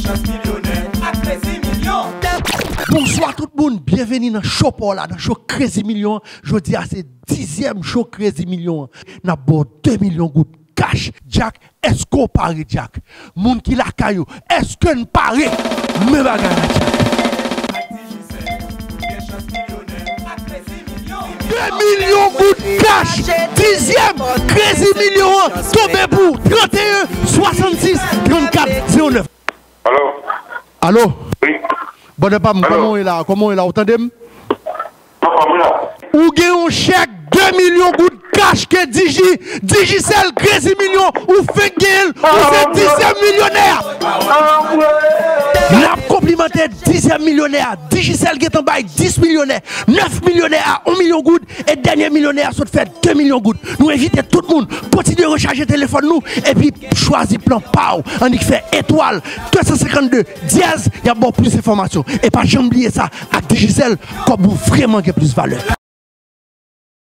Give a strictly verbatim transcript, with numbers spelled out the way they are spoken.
Chans milyonè ak Crazy Milyon. Bonswa tout moun, byenveni nan show pa w la, nan show Crazy Milyon an. Jodi a se dizyèm show Crazy Milyon an. N ap ba w de milyon goud cash. Jack, èske w pare, Jack? Moun ki lakay yo, èske n pare? Men bagay la, Jack. De milyon goud cash, dizyèm Crazy Milyon an tonbe pou ou, trannteyen swasannsis trannkat zewo nèf. Alo? Alo? Wi. Brother pa m, alo? Kòman w ye la? Kòman w ye la? Ou tande m? Anfòm, wi, la. Ou gen yon chèk de milyon goud cash ke Digi, Digicel Crazy Milyon, ou fenk genyen l, ou se dizyèm milyonè. N ap konplimante dizyèm milyonè a. Digicel gentan bay dis milyonè, nèf milyonè a yon milyon goud, e dènye milyonè a sot fè de milyon goud. Nou envite tout moun kontinye rechaje telefòn nou epi chwazi plan pa w. Annik fè etwal de san senkannde dyèz, y ap ba w plis enfòmasyon. E pa janm bliye sa, ak Digicel, kòb ou vrèman gen plis valè.